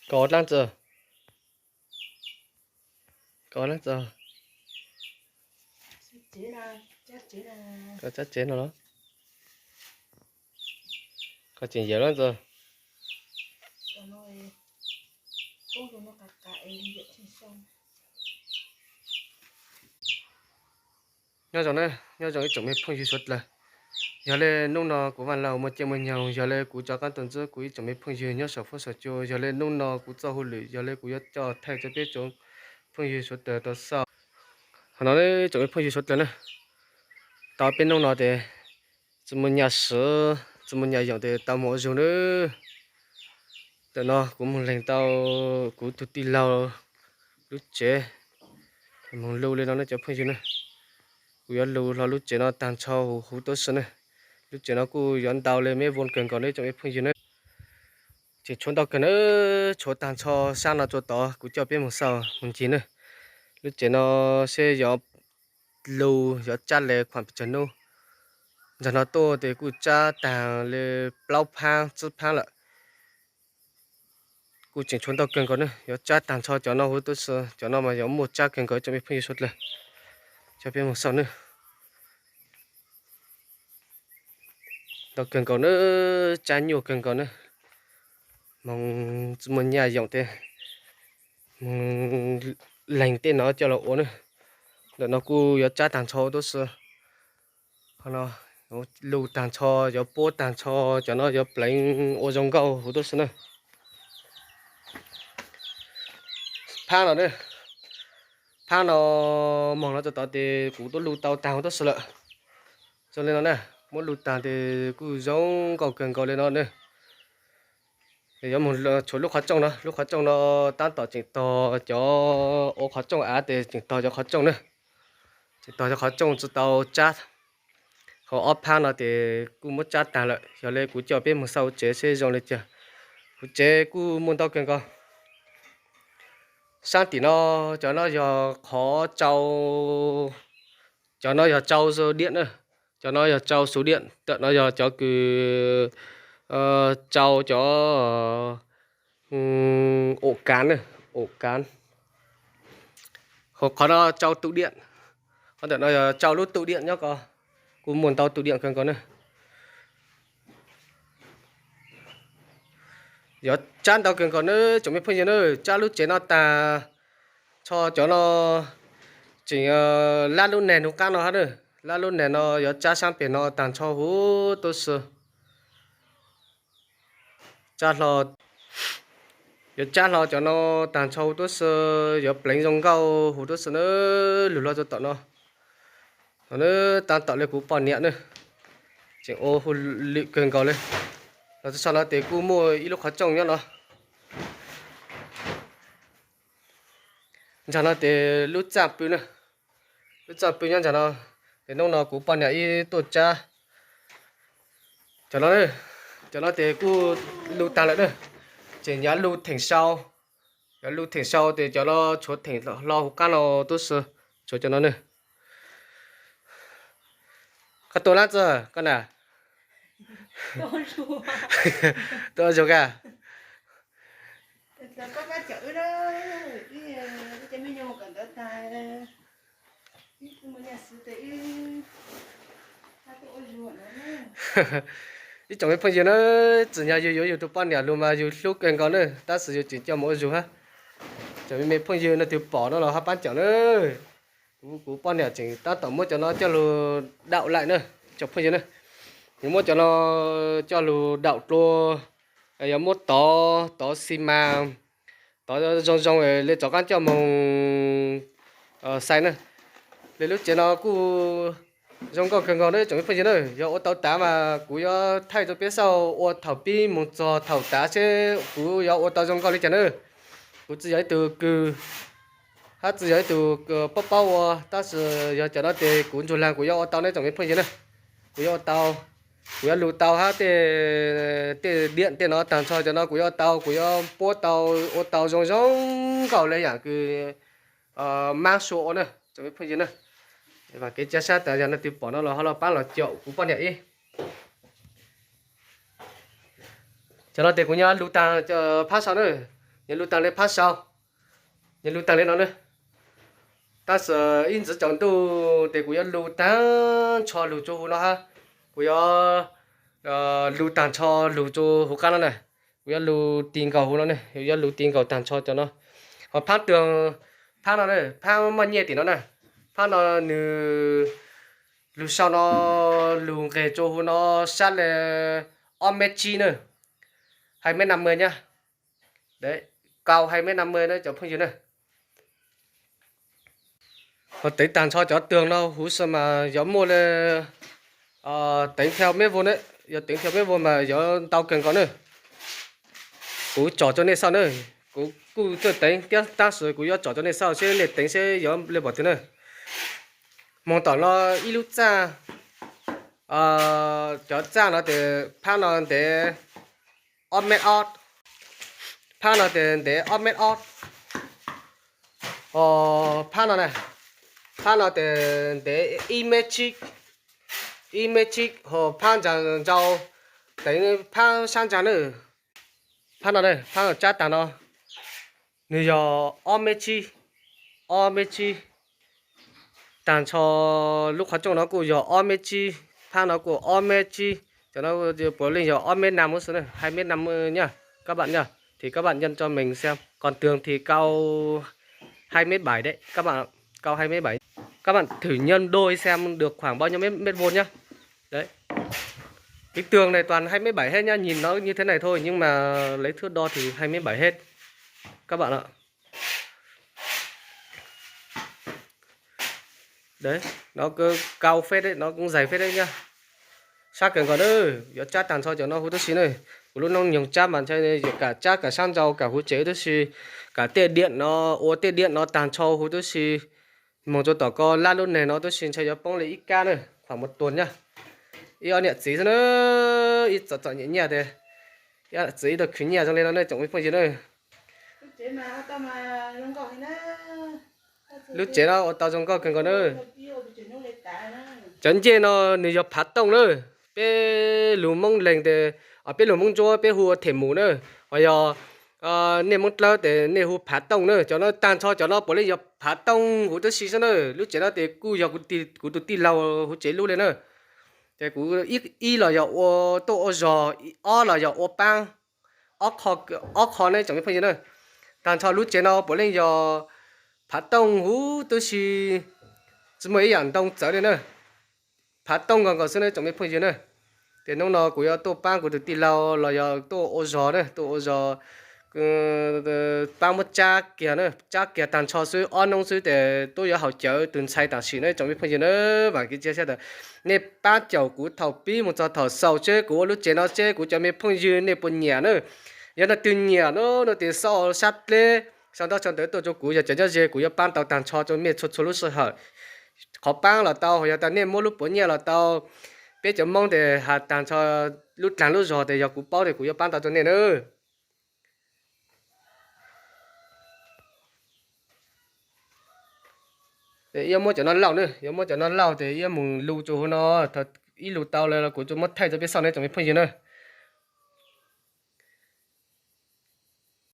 Koj dlaab tsi, koj dlaab tsi, koj tsab tsev no los, koj tseem yawm dlaab tsi. Nyob zoo na, nyob zoo ib tsoom me phooj ywg suav dlawg. Yog le nub no kuv Vaaj Laug muaj caij muaj nyoog, yog le kuv cov qaab tug ntxub kuv ib tsoom me phooj ywg nyob saum fuab saum cua, yog le nub no kuv txoj hauj lwm, yog le kuv yuav coj thaij rua peb tsoom phooj ywg suav dlawg tau xauj. Qhov no ib tsoom me phooj ywg suav dlawg na, tau peb nub no tes tsi muaj nyaj swv, tsi muaj nyaj yoom tes tau moog ua zug na. Ntawm no kuv moog leeg tau kuv tug tij laug lub tsev, moog lug le no ne cov phooj ywg na. Kuv yuav lug hlo lub tsev no taag nrho huv tub si na. Lub tsev no kuj yuav ntau le meb voos kawg nkaus ne cov me phooj ywg na. Tseem tshuav ntau kawg na, tshuav taag nrho saab no rua tod, kuv coj peb moog xauj moog ncig na. Lub tsev no seb yuav lug yuav tsab le khuam pes tsawg nub. Ntsag no tuaj tes kuj tsab taag le plaub phaab tsib phaab lawm. Kuj tseem tshuav ntau kawg nkaus ne, yuav tsab taag nrho cov no huv tub si, cov no mas yuav muaj tsab kawg nkaus cov me phooj ywg suav dlawg. Coj peb moog xauj na. Ntau kawg nkaus na, tsab nyuaj kawg nkaus na. Moog tsi muaj nyaj yoom tes moog leeg tej no coj los ua na. Ntawm no kuj yuav tsab taag nrho huv tub si. Qhov no lug taag nrho, yuav puab taag nrho, cov no yuav pleev ua zoo nkauj huv tub si na. Phaab no, phaab no moog no rua tod tes kuv tuaj lug tau taag huv tub si lawm. Zoo le no na, muab lug taag tes kuj zoo nkauj kawg nkaus le no na. Yuav moog tshuav lub qhov rooj no, lub qhov rooj no taab tom tseem tog cov ua qhov rooj av tes tseem tog cov qhov rooj na. Tseem tog cov qhov rooj tsi tau tsab. Hauv ob phaab no tes kuj muab tsab taag lawm, yog le kuv coj peb moog xauj tsev seb zoo le caag. Kuv tsev kuj muaj ntau kawg nkaus. Saab tim no, cov no yog qhov tsau, cov no yog tsau xuv diam na, cov no yog tsau xuv diam, ntawm no yog cov kws tsau cov ua kaav na, ua kaav. Hauv qhov no tsau tu diam, qhov ntawm no yog tsau lub tu diam nyob ko, kuj muaj ntau tu diam kawg nkaus na. Yuav tsab ntau kawg nkaus na tsoom me phooj ywg na, tsab lub tsev no taag nrho cov no tseem lab lub neg nug qaab no hab na, lab lub neg no yuav tsab saab peg no taag nrho huv tub si. Tsab hlo, yuav tsab hlo cov no taag nrho huv tub si, yuav pleev zoo nkauj huv tub si na, lug hlo rua tom no. Taab tom le kuv poj niam na, tseem ua hauj lwm kawg nkaus le. Los txug saum no tes kuj muaj ib lub qhov rooj nyob no. Ntsag no tes lub txaj pw na, lub txaj pw nyob ntsag no. Tes nub no kuv poj niam ib tuaj tsab cov no, cov no tes kuj lug taag lawm na, tseem nyav lug theem sau, nyav lug theem sau tes cov no tshuav theem hlo huv qaab no tub si, tshuav cov no na. Koj tuaj dlaab tsi koj na? Tuaj ua zug ka. Ib tsoom me phooj ywg na, txwm yog yug yuav yug tug poj niam lug mas yug hlub kawg nkaus na, tab sis yug tseem coj mus ua zug hab. Tsoom me phooj ywg leej twg pom no los hab paab caum na. Kuv, kuv poj niam tseem taab tom muab cov no coj lug daum laim na, tsoom phooj ywg na. Kuv muab cov no coj lug daum dlua, yuav muab tov, tov xi mas, tov zoo zoo le rov qaab coj moog xais na. Le lub tsev no kuj zoo nkauj kawg nkaus na tsoom me phooj ywg na. Yog ua tau tav mas kuv yuav thaij rua peb xauj ua thaum pib moog txug thaum tav seb kuv yuav ua tau zoo nkauj le caag na. Kuv tsi yog ib tug kws, hab tsi yog ib tug paub paub ua, tab sis yog cov no tes kuv ntsuag laag kuv yuav ua tau ne tsoom me phooj ywg na. Kuv yuav ua tau, kuv yuav lug tau hab tej, tej diam tej no taag nrho cov no kuv yuav ua tau, kuv yuav puab tau, ua tau zoo zoo nkauj le yaam kws maab sua ua na tsoom me phooj ywg na. Vaam kev ca sab tas yog leej twg pom no los ho los paab los caum kuv poj niam ib. Cov no tes kuv nyob lug taag phaab sau na. Yog lug taag le phab sau, yog lug taag le no na. Tab sis ib ntxiv tsaus ntuj tes kuv yuav lug taag nrho lug rua huv no hab. Kuv yuav lug taag nrho lug rua huv qaab no na. Kuv yuav lug ti nkaus huv no na, yuav lug ti nkaus taag nrho cov no. Ho phab twg, phab no na, phab moj nyiaj tim no na. Phab no nws lug sau no, lug nqeg rua huv no sab le ob mev tsib na, hai mev nam mej nyab, kau hai mev nam mej na cov phooj ywg na. Ho teev taag nrho cov twg no huv xwb mas yuav muaj le teev theo mét vuông na, yuav teev theo mét vuông mas yuav ntau kawg nkaus na. Kuv tsom rua nej xauj na, kuv kuj txawj teev thiab tab sis kuv yuav tsom rua nej xauj seb nej teev seb yuav le pom twg na. Moog tom no ib lub txaj, cov txaj no tes phab no ntev ob mev ob, phab no tes ntev ob mev ob, ho phab no na, phab no tes ntev ib mev tsib, ib mev tsib, ho phab ntsa ntau teev phab sab ntsa na. Phab no, phab tsab taag no, nwg yog ob mev tsib, ob mev tsib. Taag nrho lub qhov rooj no kuj yog ob mev tsib, phab no kuj ob mev tsib, cov no puav leej yog ob mev nam xwb na, hai mev nam nyaj, kab npaam nyaj, thì kab npaam nyeem cho mình xem, còn tường thì cao hai mét bảy đấy, các bạn, cao hai mét bảy. Các bạn thử nhân đôi xem được khoảng bao nhiêu mét, mét vuông nhá. Đấy. Cái tường này toàn hai mét bảy hết nhá, nhìn nó như thế này thôi nhưng mà lấy thước đo thì hai mét bảy hết. Các bạn ạ. Đấy, nó cứ cao phết đấy, nó cũng dày phết đấy nhá. Sab kawg nkaus na, yuav tsab taag nrho cov no huv tib si na. Kuv lub noob nyoog tsab mas ntshai yuav kam tsab kam sab nrau kam huv tsev huv tib si, kam tej diam no, ua tej diam no taag nrho huv tib si. Moog rua tom ko lab lub neeg no tib si ntshai yuav poob le ib kab na, khoảng một tuần nhá. Ib ob niam txiv xwb na, ib txom txom nyem nyiaj tes, ib ob niam txiv ib tug khwv nyiaj zoo le no nej tsoom phooj ywg na. Lub tsev no ua tau zoo nkauj kawg nkaus na. Cov ncej no nws yog phav tooj na. Peb lug Moob Leeg tes, peb lug Moob Ntsuab peb hu ua them mus na. Ho yog nej Moob Dlawb tes nej hu phav tooj na. Cov no taag nrho cov no puav leej yog phav tooj huv tib si xwb na. Lub tsev no tes kuj yog kuv tus tij laug huv tsev lub le na. Ces kuv ib los yog ua tuaj ua zog, ob los yog ua paab, ob qho ne tsoom phooj ywg na. Taag nrho lub tsev no puav leej yog phav tooj huv tib si, tsis muaj ib yaam ntoo txawv li na. Phav tooj nkaus nkaus xwb na tsoom phooj ywg na. Ces hnub no kuv yuav tuaj paab kuv tus tij laug los yog tuaj ua zog na, tuaj ua zog paab muab tsab kiag na, tsab kiag taag nrho xwb ob noob xwb tes tuaj yuav haus cawv tus ntxhais tam sim na tsoom phooj ywg na. Vaam kev cia siab tas nej paab caum kuv thaum pib mus txog thaum xaus seb kuv ua lub tsev no seb kuv cov me phooj ywg nej puas nyiam na. Yog leej twg nyiam no no tes xauj sab dleb, sau ntaub sau ntawv tuaj rua kuv, yog cov nyob ze kuv yuav paab tau taag nrho rua mej txhua txhua lub sij hawm. Qhov paab los tau, yog tas nej muab lub puav nyiaj los tau. Peb cov Moob tes has taag nrho lub dlaag lub zog tes yog kuv paub tes kuv yuav paab tau rua nej na. Yuav muab cov no lauj na, yuav muab cov no lauj tes yuav mus lu rua huv no, ib lu tau lawm kuv tsuas muab thaij rua peb xauj ne tsoom phooj ywg na.